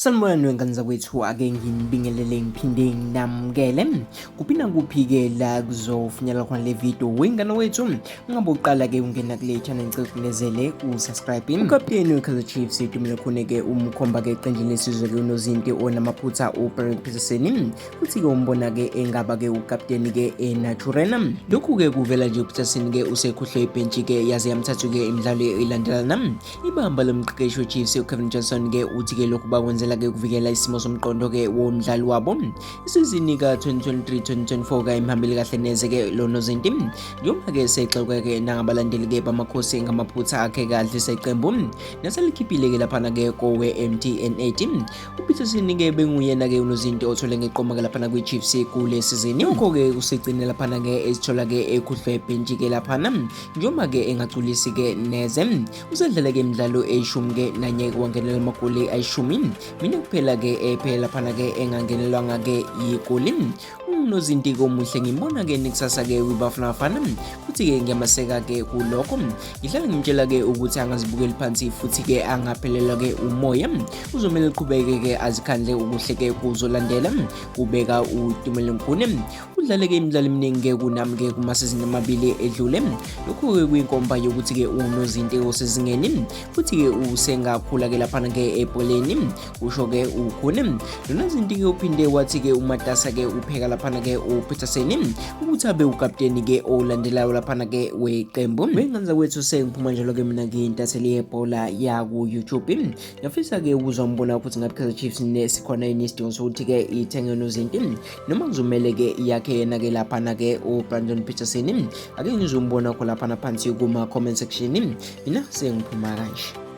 Sanibonani wengane zakwethu, ake nginibingelele ngiphinde nginamukele kuphi nakuphi-ke la kuzofinyelela khona le video. Wengane wethu, ungabe uqala-ke ungena kule channel, ngicela ucinezele usubscribe. Ukapteni we-Kaizer Chiefs uTumelo Khune-ke umkhomba-ke eqenjini lesizwe-ke unozinti onamaphutha uBrandon Petersen, futhi-ke umbona-ke engaba-ke ukapteni-ke eNaturena. Lokhu-ke kuvela nje uPetersen-ke usekhuhlwe ibhentshi-ke yaze yamthathu-ke imidlalo ilandelana. Ibamba lomqeqeshi weChiefs uCavin Johnson ke uthi ke lokhu bakwenzela ke ukuvikela isimo somqondo ke womdlali wabo. Isizini ka-2023-2024 kayimhambeli kahle neze ke lo nozinti, njengoba ke sexekwe ke nangabalandeli ke bamakhosi ngamaphutha akhe kadlisa iqembu naselikhiphile ke laphana ke kowe-MTN 8. UPeterson ke benguyena ke unozinti othole ngeqoma ke laphana kwi-Chiefs kule sizini. Nokho ke usigcine laphana ke ezithola ke ekhuhlwe ebhentshi ke laphana, njengoba ke engagculisi ke neze. Usedlale ke imidlalo eyishumi ke nanye, wangenela amagoli ayishumi, mina kuphela ke ephela laphana ke engangenelwanga ke yigoli. Unozinti omuhle, ngimbona ke nekusasa ke kwiBafana Bafana, futhi ke ngiyamaseka ke kulokho. Ngihlala ngimtshela ke ukuthi angazibukeli phansi futhi ke angaphelelwa ke umoya, uzomele eqhubeke ke azikhandle, ukuhle ke kuzolandela, kubeka uTumelo Khune. Udlale-ke imidlalo eminingi-ke kunami-ke kumasizini amabili edlule. Lokhu-ke kuyinkomba yokuthi-ke unozinti osezingeni futhi-ke usengakhula-ke laphana-ke ebholeni, kusho-ke uKhune. Lonozinti-ke uphinde wathi-ke umatasa-ke upheka laphana-ke uPetersen ukuthi abe ukapteni-ke olandelayo laphana-ke weqembu. Wengane zakwethu, sengiphuma njalo-ke mina ngiyintatheli yebhola yaku-YouTube. Ngiyafisa-ke ukuzwa umbono wakho ukuthi ngabe Kaizer Chiefs sikhona yini isidingo sokuthi-ke ithenge nozinti noma kuzomele-ke yakhe yena-ke laphana-ke uBrandon Petersen. Ake ngizwe umbono wakho laphana phansi kuma-comment section. Mina sengiphuma kanje.